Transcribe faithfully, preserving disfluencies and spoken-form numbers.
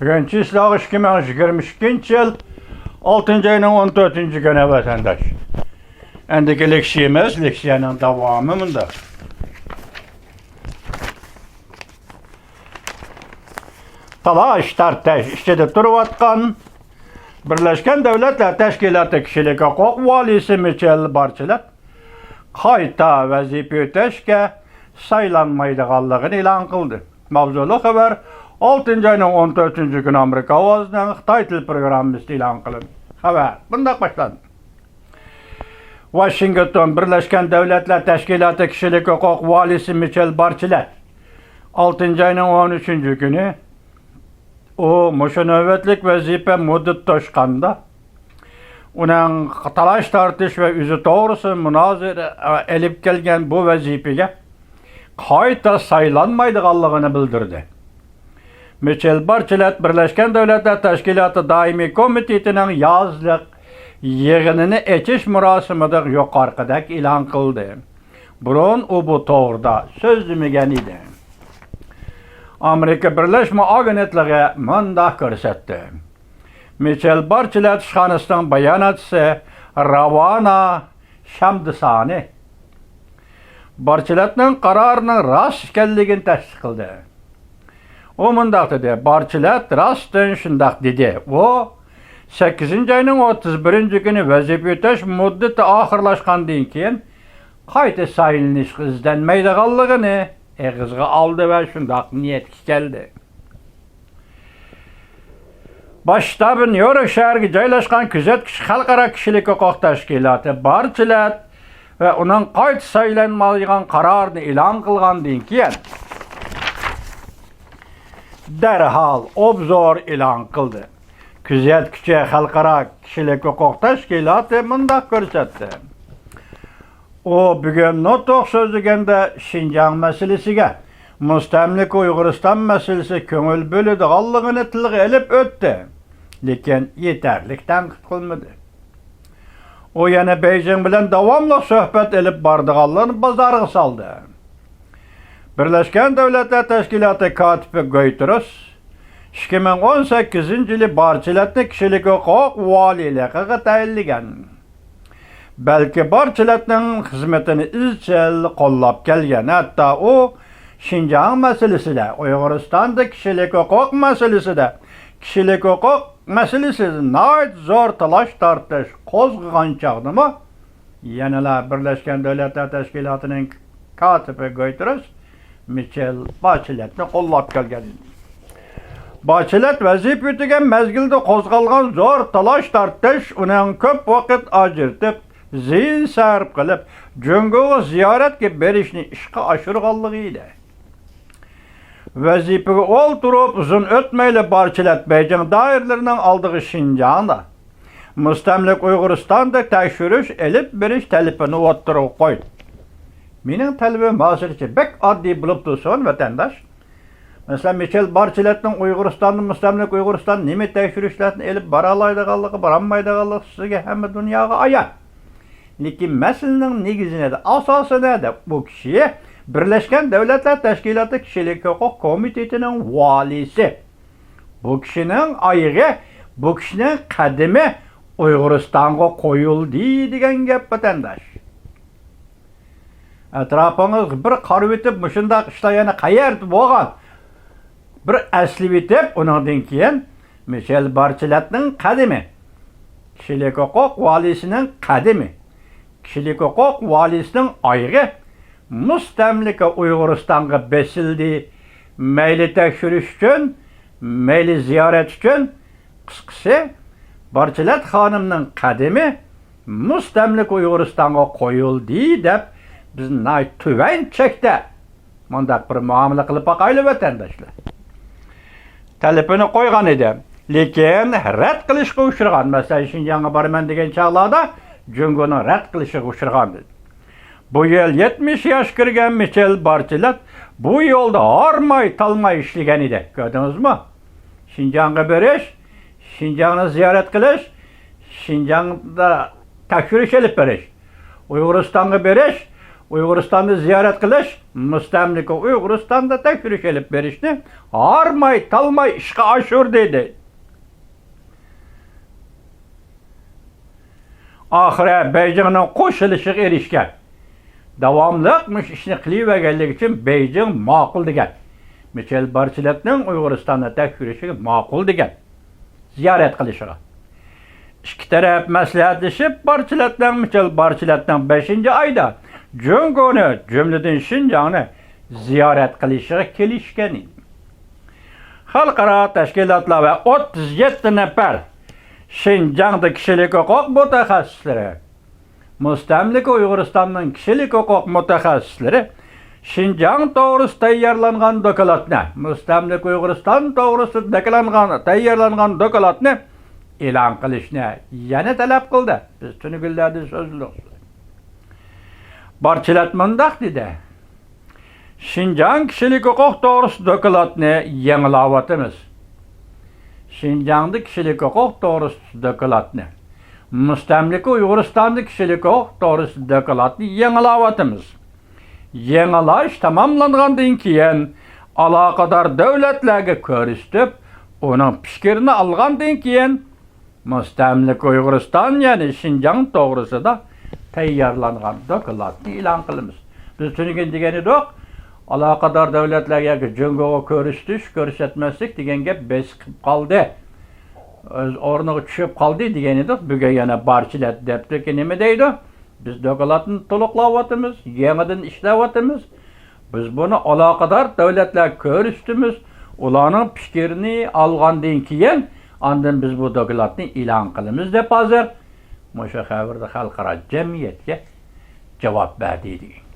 بۈگۈن چىسلاغا ئىككى مىڭ يىگىرمە ئىككىنچى يىل ئالتىنچى ئاينىڭ ئون تۆتىنچى كۈنى، ۋەتەنداش. ئەندىكى لېكسىيەمىز، لېكسىيەنىڭ داۋامى مۇنداق. تالاش-تارتىش ئىچىدە تۇرۇۋاتقان بىرلەشكەن دۆلەتلەر تەشكىلاتى كىشىلىك ھوقۇق ۋالىيسى مىچېل بارچېلەت قايتا ۋەزىپە ئۆتەشكە سايلانمايدىغانلىقىنى ئېلان قىلدى. ماۋزۇلۇق خەۋەر ئالتىنچى ئاينىڭ ئون تۆتىنچى كۈنى ئامېرىكا ئاۋازىنىڭ خىتاي تىل پروگراممىسىدا ئېلان قىلىندى. خەۋەر بۇنداق باشلاندى. ۋاشىنگتون، بىرلەشكەن دۆلەتلەر تەشكىلاتى كىشىلىك ھوقۇق ۋالىيسى مىچېل بارچېلەت ئالتىنچى ئاينىڭ ئون ئۈچىنچى كۈنى ئۇ مۇشۇ نۆۋەتلىك ۋەزىپە مۇددىتى توشقاندا، ئۇنىڭ تالاش-تارتىش ۋە ئۆزى توغرىسىدا مۇنازىرە ئېلىپ كەلگەن بۇ ۋەزىپىگە قايتا سايلانمايدىغانلىقىنى بىلدۈردى. مىچېل بارچېلەت بىرلەشكەن دۆلەتلەر تەشكىلاتى دائىمىي كومىتېتىنىڭ يازلىق يىغىنىنى ئېچىش مۇراسىمىدا يۇقىرىقىدەك ئېلان قىلدى. بۇرۇن ئۇ بۇ توغرىدا سۆزلىمىگەن ئىدى. ئامېرىكا بىرلەشمە ئاگېنتلىقى مۇنداق كۆرسەتتى. مىچېل بارچېلەت ئىشخانىسىنىڭ باياناتچىسى راۋانا شامدىسانى بارچېلەتنىڭ قارارىنىڭ راست ئىكەنلىكىنى تەستىقلىدى. ئۇ مۇنداق دېدى، بارچېلەت راستتىن شۇنداق دېدى. ئۇ سەككىزىنچى ئاينىڭ ئوتتۇز بىرىنچى كۈنى ۋەزىپە ئۆتەش مۇددىتى ئاخىرلاشقاندىن كېيىن قايتا سايلىنىشقا ئىزدەنمەيدىغانلىقىنى ئېغىزغا ئالدى ۋە شۇنداق نىيەتكە كەلدى. باش شتابى نيۇ يورك شەھىرىگە جايلاشقان كۆزەتكۈچى خەلقئارا كىشىلىك ھوقۇق تەشكىلاتى بارچېلەت ۋە ئۇنىڭ قايتا سايلانمايدىغان قارارىنى ئېلان قىلغاندىن كېيىن، دەرھال ئوبزور ئېلان قىلدى. كۆزەتكۈچى خەلقئارا كىشىلىك ھوقۇق تەشكىلاتى مۇنداق كۆرسەتتى. ئۇ بۈگۈن نۇتۇق سۆزلىگەندە شىنجاڭ مەسىلىسىگە، مۇستەملىكە ئۇيغۇرىستان مەسىلىسىگە كۆڭۈل بۆلىدىغانلىقىنى تىلغا ئېلىپ ئۆتتى، لېكىن يېتەرلىك تەنقىد قىلمىدى. ئۇ يەنە بېيجىڭ بىلەن داۋاملىق سۆھبەت ئېلىپ بارىدىغانلىقىنى بازارغا سالدى. بىرلەشكەن دۆلەتلەر تەشكىلاتى كاتىپى گۇتېررېس ئىككى مىڭ ئون سەككىزىنچى يىلى بارچېلەتنى كىشىلىك ھوقۇق ۋالىيلىقىغا تەيىنلىگەن. بەلكى بارچېلەتنىڭ خىزمىتىنى ئىزچىل قوللاپ كەلگەن. ھەتتا ئۇ شىنجاڭ مەسىلىسىدە، ئۇيغۇرىستاندا كىشىلىك ھوقۇق مەسىلىسىدە، كىشىلىك ھوقۇق مەسىلىسىدە ناھايىتى زور تالاش-تارتىش قوزغىغان چاغدىمۇ يەنىلا بىرلەشكەن دۆلەتلەر تەشكىلاتىنىڭ كاتىپى گۇتېررېس مىچېل باچېلەتنى قوللاپ كەلگەن ئىدى. باچېلەت ۋەزىپە ئۆتىگەن مەزگىلدە قوزغالغان زور تالاش-تارتىش ئۇنىڭ كۆپ ۋاقىت ئاجرىتىپ، زېھىن سەرپ قىلىپ، جۇڭگوغا زىيارەتكە بېرىشنى ئىشقا ئاشۇرغانلىقى ئىدى. ۋەزىپىگە ئولتۇرۇپ ئۇزۇن ئۆتمەيلا باچېلەت بېيجىڭ دائىرىلىرىنىڭ ئالدىغا شىنجاڭدا، مۇستەملىكە ئۇيغۇرىستاندا تەكشۈرۈش ئېلىپ بېرىش تەلىپىنى ئوتتۇرىغا قويدى. مېنىڭ تەلىپىم ھازىرچە بەك ئاددىي بولۇپ تۇرسۇن، ۋەتەنداش. مەسىلەن، مىچېل باچېلەتنىڭ ئۇيغۇرىستاندا مۇستەملىكە ئۇيغۇرىستان نېمە تەكشۈرۈشلەرنى ئېلىپ بارالايدىغانلىقى، بارالمايدىغانلىقى سىزگە ھەممە دۇنياغا ئايان. لېكىن مەسىلىنىڭ نېگىزى نەدە، ئاساسى نەدە؟ بۇ كىشى بىرلەشكەن دۆلەتلەر تەشكىلاتى كىشىلىك ھوقۇق كومىتېتىنىڭ ۋالىيسى. بۇ كىشىنىڭ ئايىغى، بۇ كىشىنىڭ قەدىمى ئۇيغۇرىستانغا قويۇلدى دېگەن گەپ، ۋەتەنداش. ئەتراپىڭىزغا بىر قارىۋېتىپ، مۇشۇنداق ئىشلار يەنە قەيەردە بولغان؟ بىر ئەسلىۋېتىپ، ئۇنىڭدىن كېيىن مىشېل بارچېلەتنىڭ قەدىمى، كىشىلىك ھوقۇق ۋالىيسىنىڭ قەدىمى، كىشىلىك ھوقۇق ۋالىيسىنىڭ ئايىغى مۇستەملىكە ئۇيغۇرىستانغا بېسىلدى. مەيلى تەكشۈرۈش ئۈچۈن، مەيلى زىيارەت ئۈچۈن، قىسقىسى، بارچېلەت خانىمنىڭ قەدىمى مۇستەملىكە ئۇيغۇرىستانغا قويۇلدى دەپ، بىز ناھايىتى تۆۋەن چەكتە مۇنداق بىر مۇئامىلە قىلىپ باقايلى، ۋەتەنداشلار. تەلىپىنى قويغان ئىدى. لېكىن رەت قىلىشقا ئۇچرىغان. مەسىلەن، شىنجاڭغا بارىمەن دېگەن چاغلاردا جۇڭگونىڭ رەت قىلىشىغا ئۇچرىغان ئىدى. بۇ يىل يەتمىش ياشقا كىرگەن مىچېل بارچېلەت بۇ يولدا ھارماي-تالماي ئىشلىگەن ئىدى. كۆردىڭىزمۇ؟ شىنجاڭغا بېرىش، شىنجاڭنى زىيارەت قىلىش، شىنجاڭدا تەكشۈرۈش ئېلىپ بېرىش، ئۇيغۇرىستانغا بېرىش، ئۇيغۇرىستاننى زىيارەت قىلىش مۇستەملىكە ئۇيغۇرىستاندا تەكشۈرۈش ئېلىپ بېرىشنى ھارماي، تالماي ئىشقا ئاشۇردى، دەيدۇ. ئاخىرى بېيجىڭنىڭ قوشۇلۇشىغا ئېرىشكەن. داۋاملىق مۇشۇ ئىشنى قىلىۋەرگەنلىكى ئۈچۈن بېيجىڭ ماقۇل دېگەن. مىچېل بارچىلېتنىڭ ئۇيغۇرىستاننى تەكشۈرۈشىگە ماقۇل دېگەن. زىيارەت قىلىشىغا. ئىككى تەرەپ مەسلىھەتلىشىپ، بارچىلېتنىڭ، مىچېل بارچىلېتنىڭ بەشىنچى ئايدا جۇڭگونى، جۈملىدىن شىنجاڭنى زىيارەت قىلىشىغا كېلىشكەن ئىدى. خەلقئارا تەشكىلاتلار ۋە ئوتتۇز يەتتە نەپەر شىنجاڭدا كىشىلىك ھوقۇق مۇتەخەسسىسلىرى، مۇستەملىكە ئۇيغۇرىستاننىڭ كىشىلىك ھوقۇق مۇتەخەسسىسلىرى شىنجاڭ توغرىسىدا تەييارلانغان دوكلاتنى، مۇستەملىكە ئۇيغۇرىستان توغرىسىدا دەكلانغان، تەييارلانغان دوكلاتنى ئېلان قىلىشنى يەنە تەلەپ قىلدى. بىز تۈنۈگۈنلەردىن سۆزلىدۇق. بارچىلەت مۇنداق دېدى: شىنجاڭ كىشىلىك ھوقۇق توغرىسىدا دوكلاتنى يېڭىلاۋاتىمىز. شىنجاڭدا كىشىلىك ھوقۇق توغرىسىدا دوكلاتنى، مۇستەملىكە ئۇيغۇرىستاندا كىشىلىك ھوقۇق توغرىسىدا دوكلاتنى يېڭىلاۋاتىمىز. يېڭىلاش تاماملانغاندىن كېيىن، ئالاقىدار دۆلەتلەرگە كۆرسىتىپ، ئۇنىڭ پىكرىنى ئالغاندىن كېيىن، مۇستەملىكە ئۇيغۇرىستان، يەنى شىنجاڭ توغرىسىدا تەييارلانغان دوكلاتنى ئېلان قىلىمىز. بىز تۈنۈگۈن دېگەن ئىدۇق، ئالاقىدار دۆلەتلەرگە ياكى جۇڭگوغا كۆرسىتىش، كۆرسەتمەسلىك دېگەن گەپ بېسىقىپ قالدى. ئۆز ئورنىغا چۈشۈپ قالدى دېگەن ئىدۇق. بۈگۈن يەنە بارچىلەت دەپتۇكى نېمە دەيدۇ؟ بىز دوكلاتنى تولۇقلاۋاتىمىز، يېڭىدىن ئىشلەۋاتىمىز. بىز بۇنى ئالاقىدار دۆلەتلەرگە كۆرسىتىمىز، ئۇلارنىڭ پىكرىنى ئالغاندىن كېيىن، ئاندىن بىز بۇ دوكلاتنى ئېلان قىلىمىز، دەپ ھازىر مۇشۇ خەۋىرىدە خەلقئارا جەمئىيەتكە جاۋاب بەردى دېگەن.